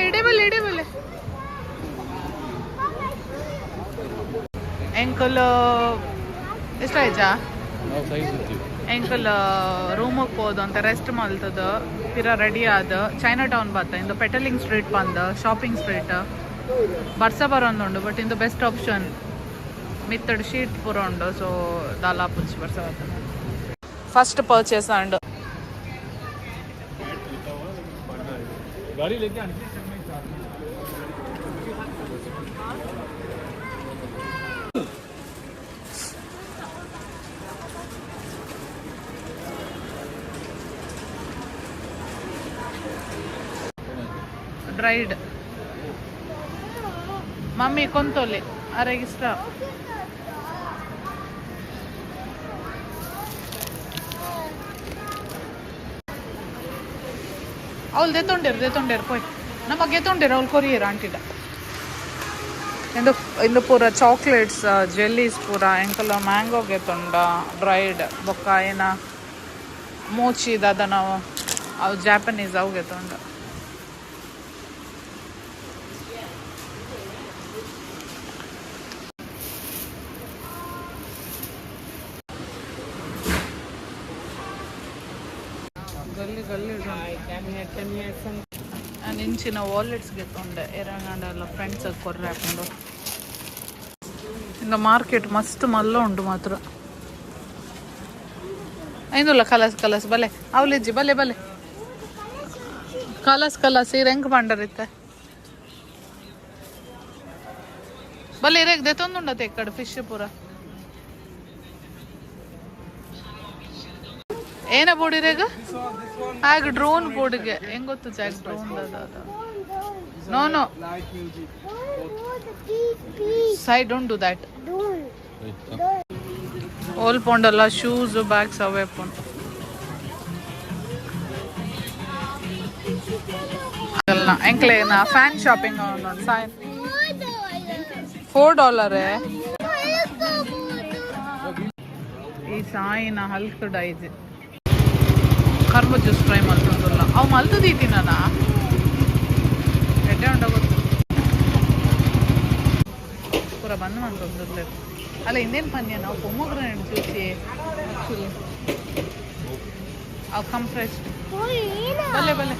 ಇಡೇ ಬಲ್ಲೆ, ಇಡೇ ಬಲ್ಲೆ. ಎಂಕಲ್ ಇಷ್ಟ ಆಯ್ತಾ? ಎಂಕಲ್ ರೂಮಿಗೆ ಪೋದು ಅಂತ ರೆಸ್ಟ್ ಮಲ್ತದ, ಪಿರ ರೆಡಿ ಆದ ಚೈನಾ ಟೌನ್ ಬಾತ. ಇಂದು ಪೆಟಲಿಂಗ್ ಸ್ಟ್ರೀಟ್ ಬಂದ ಶಾಪಿಂಗ್ ಸ್ಟ್ರೀಟ್. ಬರ್ಸ ಬರೋಂದುಂಡು, ಬಟ್ ಇಂದು ಬೆಸ್ಟ್ ಆಪ್ಷನ್. ಮಿತ್ತಡ್ ಶೀಟ್ ಪೂರ ಉಂಡು, ಸೊ ದಾಲ ಪುಚ್ಚಿ ಬರ್ಸ ಬರ್ತದೆ. ಫಸ್ಟ್ ಪರ್ಚೇಸ್ ಅಂಡ್ गाड़ी लेके आने. ಡ್ರೈಡ್ ಮಮ್ಮಿ ಕೊಂತೊಲಿ, ಅರೆಗೆ ಇಷ್ಟ. ಅವಳು ದೆತ್ತೊಂಡೇರು, ದೆತ್ತೊಂಡೇರು ಪೋಯ್. ನಮಗೆ ಗೆತ್ತೊಂಡೇರು ಅವಳು ಕೊರಿಯರ್ ಆಂಟಿಡ. ಇಂದು ಇಂದು ಪೂರ ಚಾಕ್ಲೇಟ್ಸ್, ಜೆಲ್ಲೀಸ್ ಪೂರ. ಎಂಕಲ ಮ್ಯಾಂಗೋ ಗೆತ್ತೊಂಡ ಡ್ರೈಡ್, ಬೊಕ್ಕ ಏನ ಮೋಚಿ ದಾದ ನಾವು ಅವು ಜಾಪನೀಸ್ ಅವು ಗೆತ್ತೊಂಡ. ಗಲ್ಲಿ ಗಲ್ಲಿ ನಾನು ಇಂಚಿನ ವಾಲೆಟ್ಸ್ ಗೆತ್ತೊಂಡೆ, ಏರಂಗಂಡಲ್ಲ ಫ್ರೆಂಡ್ಸ್ ಕೊರ್ರೆ ಹಾಕೊಂಡು. ಇಂದ ಮಾರ್ಕೆಟ್ ಮಸ್ತ್ ಮಲ್ಲ ಉಂಟು ಮಾತ್ರ. ಐನುಲ್ಲ ಕಲಸ್ ಕಲಸ್ ಬಲೆ ಅವಲಿಜ್ಜಿ ಬಲೆ ಬಲೆ ಕಲಸ್ ಕಲಸ್. ಈ ರೆಂಕ್ ಬಂಡರಿತ್ತೆ ಬಲೆ. ಇರೇಗ್ ದೆತ್ತೊಂದುಂಡತೆ ಎಕ್ಕಡ ಫಿಶ್ ಪೂರ. ಏನ ಬೋಡಿರೇಗ ಆಗ ಡ್ರೋನ್ ಬೋರ್ಡ್ಗೆ ಹೆಂಗ್ ಗೊತ್ತು ಜಾಗ ಡ್ರೋನ್ ಅದ. No, no, Sai, don't do that. ಓಲ್ ಪೋಂಡಲ್ಲ ಶೂಸ್, ಬ್ಯಾಗ್ಸ್ ಅವೇ ಪೋನ್ ಎಂಕ್ಲೇನ ಫ್ಯಾನ್ ಶಾಪಿಂಗ್ ಸಾಯ್. $4. ಈ ಸಾಯಿನ ಹಲ್ಕ್ ಡೈಜ್ ಕರ್ಮ ಜ್ಯೂಸ್ ಟ್ರೈ ಮಲ್ತೊಂದುಲ್ಲ. ಅವು ಮಲ್ತು ದೀತಿನ ಎಡ್ಡೆ ಉಂಡ ಗೊತ್ತು. ಪೂರ ಬಂದ್ ಮಂತೊಂದುಲ್ಲೆರ್. ಅಲ್ಲ, ಇಂದೇನು ಪನ್ಯ ನಾವು ಪೊಮೊಗ್ರನೇಟ್ ಜ್ಯೂಸ್ ಆಕ್ಚುಲಿ ಅವು ಕಂಪ್ರೆಸ್ಡ್. ಬಲ್ಲೆ ಬಲ್ಲೆ.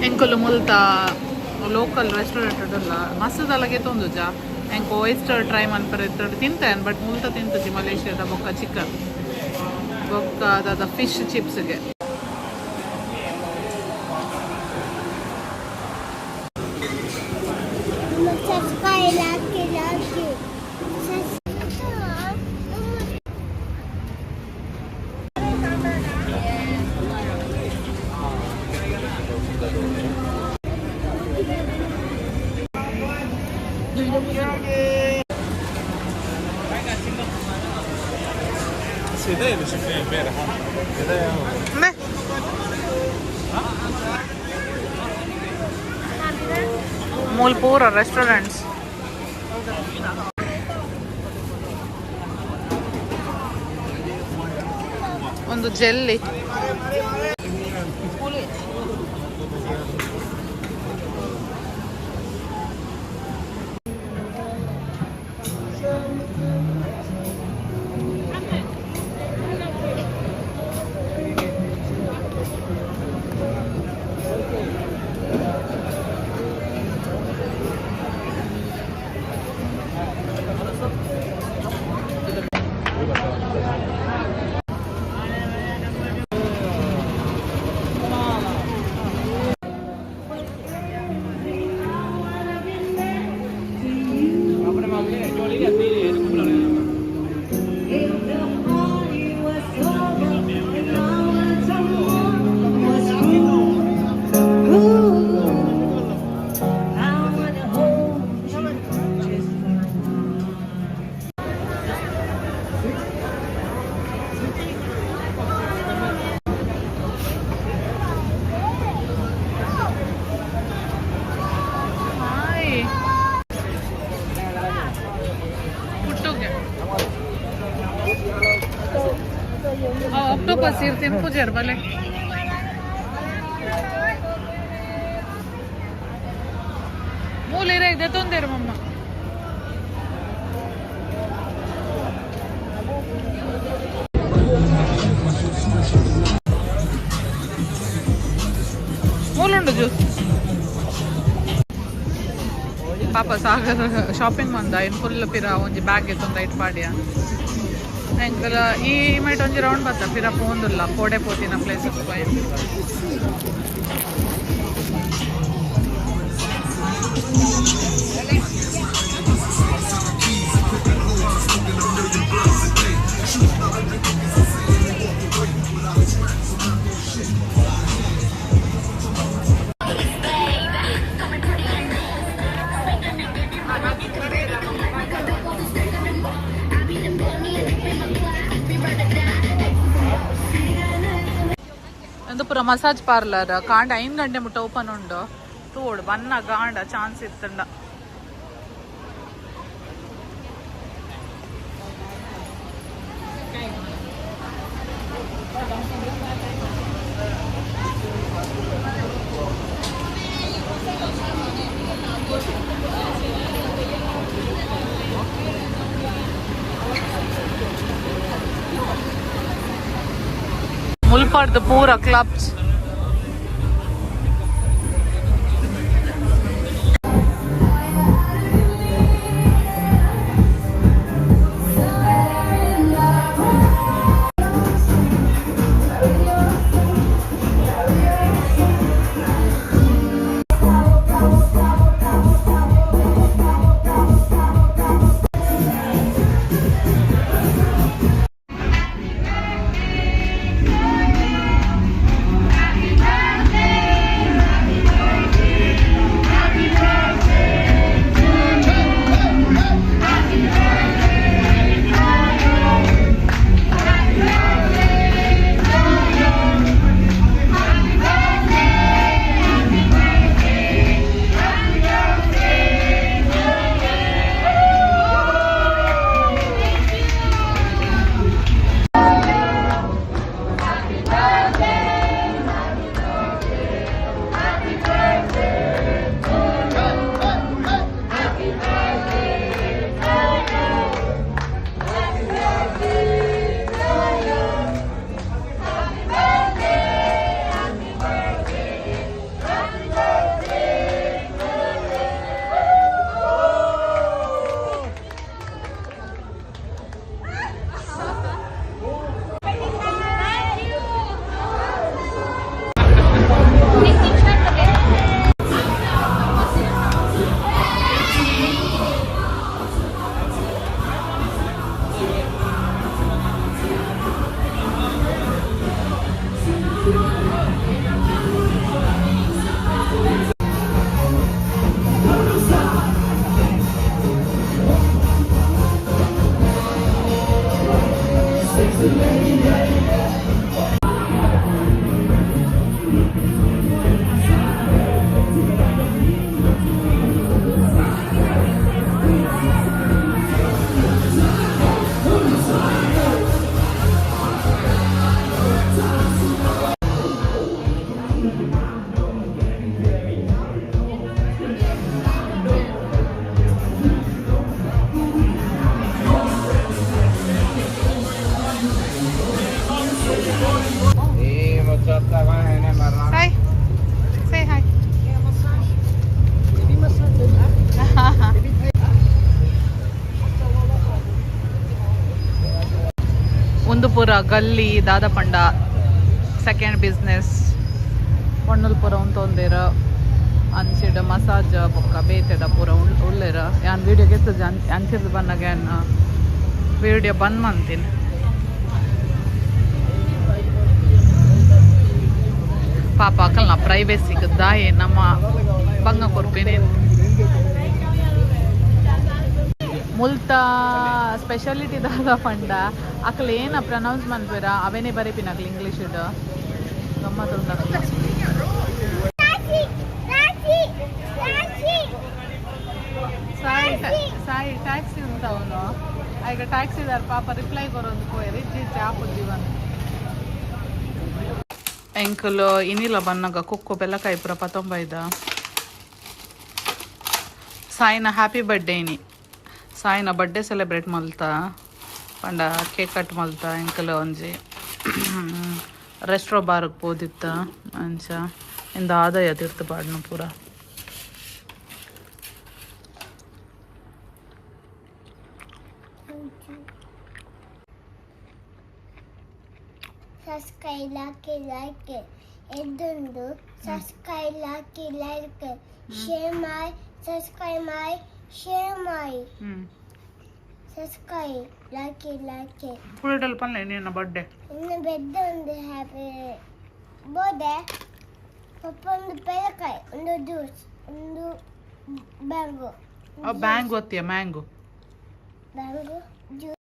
ಎಂಕುಲು ಮುಲ್ತ ಲೋಕಲ್ ರೆಸ್ಟೋರೆಂಟ್ ಉಂಡಲ್ಲ, ಮಸ್ತ್ ದಲಗೆ ತೊಂದುಜ. ಎಂಕ್ ಓಯಿಸ್ಟರ್ ಟ್ರೈ ಮನ್ಪರೆ ತಿಂತೇನೆ, ಬಟ್ ಮುಲ್ತ ತಿಂತುಜಿ. ಮಲೇಷ್ಯಾದ ಬೊಕ್ಕ ಚಿಕನ್ ಬೊಕ್ಕ ದಾದ fish ಚಿಪ್ಸ್ಗೆ. Subscribe, like, like. Subscribe. Se ده اللي شفناه امبارح كده. ಮೂಲ್ ಪೂರ ರೆಸ್ಟೋರೆಂಟ್ಸ್. ಒಂದು ಜೆಲ್ಲಿ. Hi. ಪುಟ್ಟುಗೆ octopus ಇರ್ ತಿನ್ಪುಜಾರ್ ಬಲೆ. ಮೂಲಿರ ಇದೆ ತೊಂದರೆ ಮಮ್ಮ. ಮೂಲುಂಡು ಜ್ಯೂಸ್. ಪಾಪ ಸಾಗರ್ ಶಾಪಿಂಗ್ ಬಂದ ಇನ್ ಫುಲ್ ಪಿರ ಒಂಜಿ ಬ್ಯಾಗ್ ಇತ್ತೊಂದು ಐಟ್ ಪಾಡ್ಯ. ಎಂಕಲ ಈ ಮೈಟ್ ಒಂಜಿ ರೌಂಡ್ ಬತ್ತ ಪಿರ ಪೋಂದುಲ್ಲ ಪೋಡೆ ಪೋತಿನ ಪ್ಲೇಸ್. ಒಂದು ಪೂರ ಮಸಾಜ್ ಪಾರ್ಲರ್. ಕಾಂಡ 5 ಗಂಟೆ ಮುಟ್ಟ ಓಪನ್ ಉಂಡು. ತೋಡು ಬನ್ನ ಗಾಂಡ ಚಾನ್ಸ್ ಇತ್ತಂಡ. ಮುಲ್ಪಾಡ್ದು ಪೂರ ಕ್ಲಬ್ಸ್. Hi. Say hi. ಒಂದು ಪೂರ ಗಲ್ಲಿ ದಾದ ಪಂಡ ಸೆಕೆಂಡ್ ಬಿಸ್ನೆಸ್ ಪೊಣ್ಣುಲ್ ಪೂರ ಉಂತೊಂದಿರ. ಅಂಚಿಡ್ ಮಸಾಜ್ ಬೊಕ್ಕ ಬೇತೆಡ ಪೂರ ಉಲ್ಲೆರ್. ಯಾನ್ ವೀಡಿಯೋ ಗೆತ್ತಜ, ಅಂಚಿರ್ದ್ ಬನ್ನಗ ಯಾನ್ ವೀಡಿಯೋ ಬಂದ್ ಮಂತಿನಿ. ಪಾಪ ಅಕಲ್ನ ಪ್ರೈವೇಸಿಗ್ ದಾಯೆ ನಮ್ಮ ಬಂಗ ಕೊರ್ಪಿನಿ? ಮುಲ್ತ ಸ್ಪೆಷಾಲಿಟಿ ದಾದ ಪಂಡ, ಅಕಲ್ ಏನ ಪ್ರನೌನ್ಸ್ ಮನ್ಪುವೆರ ಅವೇನೇ ಬರೆಪಿನ ಅಕಲ್ ಇಂಗ್ಲೀಷ್ ಗಮ್ಮತ್ ಉಂಡು ಅಕಲ್ನ. Taxi, taxi, taxi. Sai, Sai, taxi ಉಂಟ ಅವನು. ಈಗ ಟ್ಯಾಕ್ಸಿದಾರ್ ಪಾಪ ರಿಪ್ಲೈ ಕೊರೊಂದು ಪೋಯೆರ್. ಇಜ್ಜಿ ಇಜ್ಜಿ ಆಪುಜಿ ಜೀವನ. ಎಂಕುಲು ಇನಿಲ ಬನ್ನಗ ಕುಕ್ಕು ಬೆಲ್ಲಕಾಯಿ ಪೂರ ಪತೊಂಬೈದ. ಸಾಯಿನ ಹ್ಯಾಪಿ ಬರ್ಡೇ ಇನಿ. ಸಾಯಿನ ಬರ್ಡೇ ಸೆಲೆಬ್ರೇಟ್ ಮಲ್ತ ಪಂಡ ಕೇಕ್ ಕಟ್ ಮಲ್ತ. ಎಂಕುಲು ಒಂಜಿ ರೆಸ್ಟ್ರೋ ಬಾರ್ಗ್ ಪೋದಿತ್ತ. ಅಂಚ ಇಂದ ಆದಾಯ ತಿರ್ತು ಪಾಡ್ನ ಪೂರ. Subscribe, like, like. ಎದ್ದುಂಡು subscribe, like, like, share my, subscribe my, share my. Subscribe, like, like. Full ಪನ್ಲೆ ನಿನ್ನ ಬರ್ಡೇ. ಇನ್ನು ಬೆದ್ದ ಒಂದು ಹ್ಯಾಪಿ ಬೋದೆ ಪಪ್ಪ, ಒಂದು ಪೆಲಕಾಯಿ, ಒಂದು ಜ್ಯೂಸ್, ಒಂದು ಬ್ಯಾಂಗೋ. ಬ್ಯಾಂಗ್ ಗೊತ್ತಿಯ? ಮ್ಯಾಂಗೋ. Mango juice.